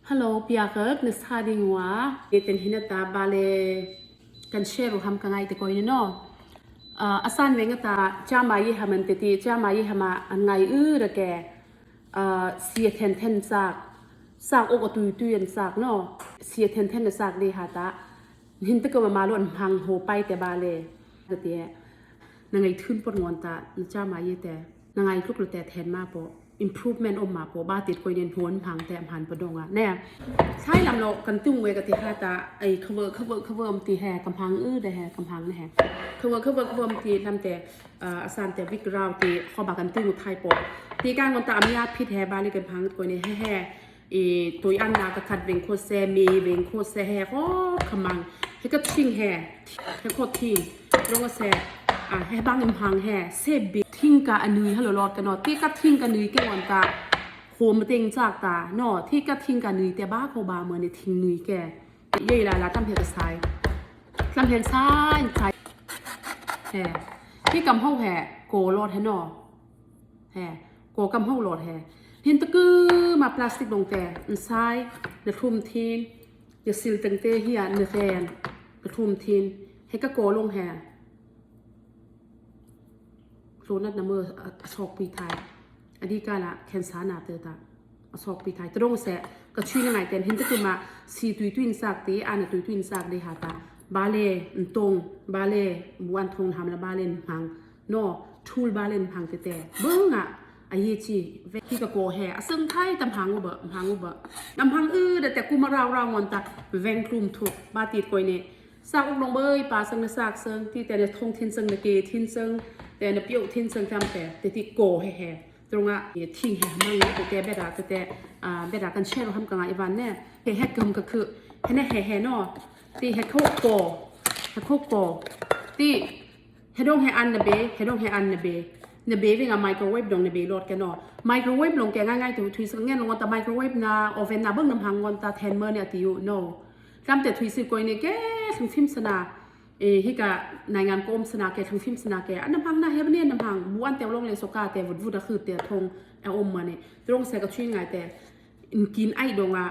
Hello, piak ök, nasa ding wa. Eten hinata bale kan share ham ka ngai te koine no. Ah, asan weng ata chama ye haman te ti chama ye hama an ngai u ra ke. Ah, sia then then sak. Sak ok atui tui an sak no. Sia then then sak de hata. Hin te ko ma lo an hang ho pai te bale. Te ti. Na ngai thun pot ngon ta na chama ye te. Na ngai tluk le te then ma po. Improvement om ma po ba tit koine hon hang te han po dong a. Ne. Sai lam lo kan tung we ka ti hata ai cover cover cover om ti he kam hang u de he kam hang ne he. Cover cover cover om ti lam te, ah, asan te wik rau ti ko ba kan tung thai po. Ti ka ngon ta am ya phit he bale kam hang koine he he. ເອີ ໂຕຍອັນນາກະຂັດເວັງໂຄແຊເມ ເວັງໂຄແຊແຮ ໂຄຂະມັງ ເຮັດກະທິງແຮ ເຮັດໂຄທິງ ໂລງກະແຊ ອາ ແຮບັງເອັມພັງແຮ ເຊເບ ທິງກະອະນຸຍ ຮະໂລລອດກະນໍ ຕິກະທິງກະນຸຍ ເກວັນຕາ ໂຄມະເຕັງຈາກຕານໍ ທິກະທິງກະນຸຍ ແຕ່ບາໂຄບາເມີນເນ ທິງນຸຍແກ ເຢຍລາລາ ຕຳເຮັດກະຊາຍ ຕຳເຮັດຊາຍ ຊາຍແຮ ທິກຳເຮົາແຮ ໂກລອດແຮນໍ ແຮ ໂກກຳເຮົາຫຼອດແຮ ເຫັນຕະກືມາປລາສຕິກລົງແຕ່ ອັນຊາຍ ນະທຸມທີນ ຢາຊິລຕັງເຕເຮຍ ນະແຮນ ນະທຸມທີນ ເຮັດກະໂກລົງແຮ ໂລນັດນະເມີ ອະ ອະຊອກປີທາຍ ອະດີກາລະ ແຄນຊານາເຕີຕາ ອະຊອກປີທາຍ ຕະດົງແສ ກະຊຸຍນະໄງແຕນ ເຫັນຕະກືມາ ຊີຕຸຍຕຸຍນສາກເຕ ອານະຕຸຍຕຸຍນສາກເດຫາຕາ ບາເລ ອັນຕົງ ບາເລ ບວນທົງທຳລະບາເລນພັງ ນໍ ທູລບາເລນພັງແຕ່ໆ ເບິ່ງອະ ອາເຍຈີ ທີ່ກະໂກແຮ ອະເຊິ່ງໄທ ຕຳພັງອຸເບ ອຳພັງອຸເບ ອຳພັງອືດ ແຕ່ກູມາລາວລາວງອນຕາ ແວງກລຸມທຸກ ບາຕິດກອຍເນ ສາກອົກນ້ອງເບີຍ ປາເຊິ່ງນະສາກເຊິ່ງ ທີ່ແຕ່ນະທົງທິນເຊິ່ງ ນະເກທິນເຊິ່ງ ແຕ່ນະປິວທິນເຊິ່ງ ຕຳແຕ່ ແຕ່ທີ່ໂກແຮ ຕຣົງອະ ເອ ທິງແຮ ມັງ ແຕ່ແບດາ ແຕ່ ອາ ແບດາກັນແຊໂລຮຳກັນອາອີວານແນ່ ເຮແຮກຶມກະຄື ເຮແນ່ແຮແຮນໍ ທີ່ເຮໂຄໂກ ເຮໂຄໂກ ທີ່ ເຮດົງເຮອັນນະເບ ເຮດົງເຮອັນນະເບ ນະເບເວງອາໄມໂຄຣເວບດົງນະເບລອດແກນໍ ໄມໂຄຣເວບລົງແກງ່າຍໆ ທຸຍສະແງນລົງອນຕາໄມໂຄຣເວບນາ ໂອເວັນນາເບິ່ງນຳຮັງອນຕາແທນເມີເນອາຕິຢູ່ນໍ ຕຳແຕ່ທຸຍຊິກອຍເນແກທັງທິມສະນາ ເອ ເຮກະນາຍງານໂກອມສະນາແກທັງທິມສະນາແກ ອັນນຳພັງນາເຮບະເນນນຳພັງ ບຸອັນແຕວລົງເລໂຊກາແຕວຸດວຸດອະຄືແຕທົງແອອມມາເນ ຕຣົງແສກະຊຸຍງາຍແຕ ກິນໄອດົງອະ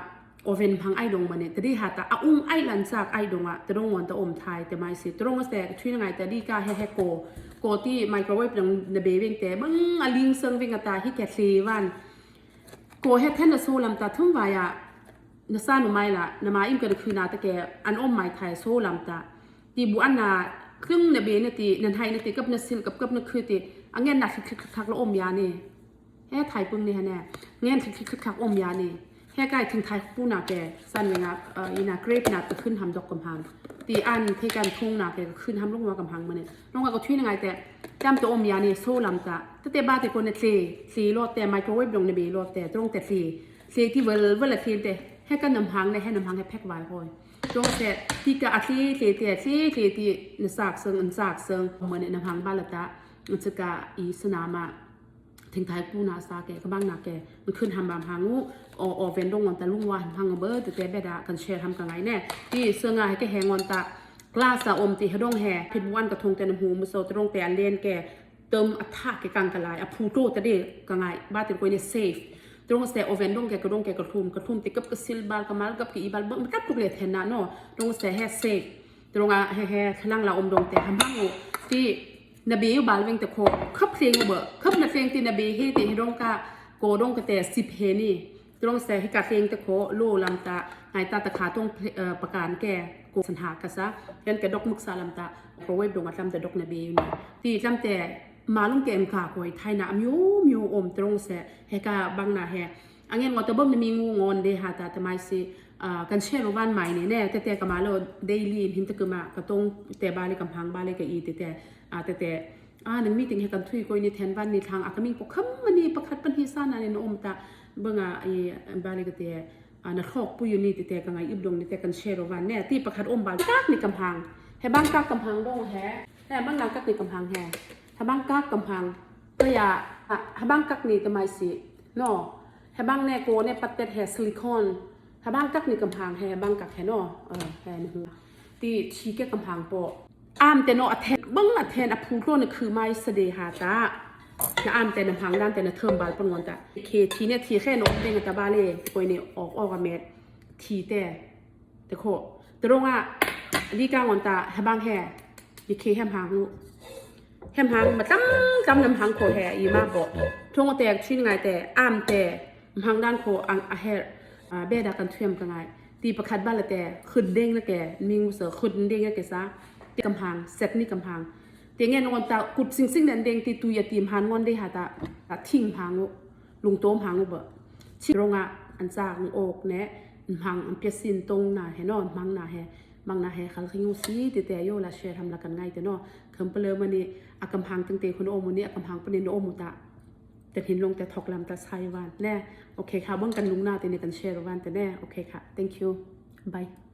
ໂອເວັນພັງໄອດົງມາເນ ຕະດີຫາຕາອະອຸງໄອລັນຊາກໄອດົງອະ ຕະດົງງອນຕະອົມທາຍ ແຕ່ມາຍຊິ ຕະດົງແສກະຊຸຍງາຍ ຕະດີກາແຮແຮໂກ ໂກຕິໄມໂຄຣເວບດົງນະເບເວງແຕ ເບິ່ງອະລິງເຊິ່ງເວງອະຕາ ເຮແກເຊວານ ໂກເຮັດແທນນະໂຊລຳຕາ ທຶມວາຍາ ນະຊານຸໄມລະ ນະມາອິມກະນະຄືນາຕະແກ ອັນອົມໄມໄທໂຊລຳຕາ ຕີບູອັນນາ ຄຶງນະເບນະຕິ ນັນໄທນະຕິ ກັບນະຊິນ ກັບ ກັບນະຄືຕິ ອະແງນນາຄິກໆ ຄັກໆ ລະອົມຍາເນ ແຮໄທປຶງເນ ແຮແນ່ ແງນຄິກໆ ຄັກໆ ອົມຍາເນ ແຮກາຍຖິງໄທປູນາແກ ສັນເວງາ ເອີ ອີນາເກຣບນາກະຄືນທຳດອກກຳພັງ ຕີອັນເທກັນທຸງນາແກກະຄືນທຳລົງວ່າກຳພັງມາເນ ລົງວ່າກະທຸຍນະງາຍແຕ ຈຳໂຕອົມຍາເນ ໂຊລຳຕາ ຕະເຕບາເຕໂກນະເຕ ເຕລອດແຕ ໄມໂຄຣເວບດົງນະເບລອດແຕ ຕຣົງແຕເຕ ເຕທີ່ເວີລ ເວີລະເທນແຕ ແຮກະນຳຮັງແນ່ ແຮນຳຮັງແຮແພັກວາຍພອຍ ຕົງແຕ່ທີ່ກະອາເຕເຕເຕເຕທີ່ນະສາກເຊິ່ງອັນສາກເຊິ່ງເມີນນຳຮັງບາລະຕະ ອັນສະກະອີສະໜາມະ ເທັງໄທກູນາສາແກກະບັງນາແກ ມັນຂຶ້ນທຳບາມຫາງູ ອໍ ອໍ ເວັນດົງອອນຕະລຸງວ່າຫັນພັງເບີ ແຕ່ແບດາກັນແຊທຳກະໄງແນ່ ທີ່ເຊື່ອງາໃຫ້ແກແຮງອນຕະ ກລາສາອົມຕິຫະດົງແຮ ເພັດບວນກະທົງແຕ່ນຳຫູ ມື້ເຊົ້າຕະດົງແຕ່ອັນເລນແກ ເຕີມອັດທະແກກັງກະລາຍ ອະພູໂຕຕະເດກະໄງ ບາຕິນໂກຍເນເຊຟ ຕຣົງແສໂອເວັນດົງແກກະດົງແກກະທຸມ ກະທຸມຕິກັບກະຊິລບາລກະມາລກັບກະອີບາລເບິ່ງ ມັນກັບທຸກເລແທນນາເນາະ ຕຣົງແສແຮເຊຟ ຕຣົງອະແຮແຮທະລັງລາອົມດົງແຕຫຳພັງໂອ ທີ່ ນະເບຢູ່ບາລເວັງຕະໂຄ ຄັບເພງເບີ ຄັບນະເພງຕິນະເບເຮຕິເຮດົງກະ ໂກດົງກະແຕສິບເຮນີ້ ຕຣົງແສເຮກະເພງຕະໂຄ ໂລລຳຕາ ໄງຕາຕະຂາຕົງ ເອີ ປະການແກ່ ໂກສັນຫາກະສະ ເຫັນກະດອກມຶກສາລຳຕາ ໂຄເວບດົງອະຕຳແຕ່ດອກນະເບຢູ່ນີ້ ຕິຕຳແຕ່ມາລຸງແກມກາກອຍໄທນະ ມຽວມຽວອົມ ຕຣົງແສເຮກະບັງນາແຮ ອາເງນງອນຕະເບິ່ງນະມີງູງອນເດຫາຕາຕະມາຍຊິ ອາ ກັນແຊໂລວານໄມເນແນ່ ແຕ່ແຕ່ກະມາໂລເດລີ ເຫັນຕະກຶມາກະຕົງແຕ່ບາເລກຳພັງ ບາເລກະອີ ແຕ່ແຕ່ ອາ ແຕ່ແຕ່ ອາ ນັງມີຕິງໃຫ້ກັນທຸຍກົຍນິແທນວັນນິທາງອາກະມິງປົກຄຳມະນີປະຄັດປັນຮີຊານາເນນະອົມຕາ ເບິ່ງອາ ເອ ບາເລກະແຕ ອາ ນະທອກປຸຍຢູ່ນີ້ແຕ່ແຕ່ກະໄງອຶບດົງນີ້ແຕ່ກັນແຊໂລວານແນ່ ຕິປະຄັດອົມບານກາກນິກຳພັງ ແຮບາງກາກກຳພັງດົງແຮ ແຮບາງກາກນິກຳພັງແຮ ແຮບາງກາກກຳພັງ ເອີຍາ ແຮບາງກາກນິຕະມາຍຊິ ນໍ ແຮບາງແນ່ໂກແນ່ປັດເຕັດແຮຊິລິຄອນ ແຮບາງກັກນິກຳພັງ ແຮບາງກັກແຮນໍ ເອີ ແຮນະຫື ຕິທີ່ແກກຳພັງເປາະ ອາມແຕ່ນໍ ອະແທນ ເບິ່ງອະແທນອະພູໂຕນະຄືໄມສະເດຫາຕາ ນະອາມແຕ່ນະພັງດ້ານແຕ່ນະເທີມບາລປະງອນຕາ ເຄທີເນທີແຄ່ນໍ ເປັນອະຕະບາເລ ໂກຍເນອອກອອກອະແມດ tea ແຕ່ ແຕ່ໂຄ ແຕ່ລົງອາ ອາລີກາງອນຕາ ແຮບາງແຮ ບິເຄແຮມຫາງ ແຮມຫາງ ມາຕຳ ຕຳນຳຫາງໂຄແຮ ອີມາບໍ ທົ່ງແຕກ ຊິງງາຍແຕ່ ອາມແຕ່ ມະຫາງດ້ານໂຄ ອັງ ອາແຮ ອາ ເບດາກັນທວຽມກະງາຍ ຕີປະຄັດບາລະແຕ່ ຂຶ້ນເດ້ງນະແກ ມິງເສີ ຂຶ້ນເດ້ງນະແກຊາ ເຕກຳຫາງ ເຊັດນີ້ກຳຫາງ ເຕແງນອອນຕາ ກຸດຊິງຊິງແດນເດ້ງ ຕີຕູຢາຕີມຫານງອນເດຫາຕາ ຕາທິງຫາງໂອ ລຸງໂຕມຫາງໂອເບີ ຊິລົງອາ ອັນຈາກອອກແນ ຫາງອັນປຽດຊິນຕົງໜ້າແຮນອນ ມັງໜ້າແຮ ມັງໜ້າແຮ ຄັນຂະຍຸງຊີ ເຕແຕ່ໂຍລາແຊທຳລະກັນງາຍເຕເນາະ ເຄີມປະເລີມານີ້ ອາກຳຫາງຕຶງເຕຄຸນໂອໂມນີ້ ອາກຳຫາງປະເດັນໂອໂມຕາ ແຕ່ເຫັນລົງແຕ່ທອກລຳຕາໄຊວານແນ່ ໂອເຄຄ່ະ ເບິ່ງກັນລຸງໜ້າເຕເນກັນແຊວານແຕ່ແນ່ ໂອເຄຄ່ະ thank you bye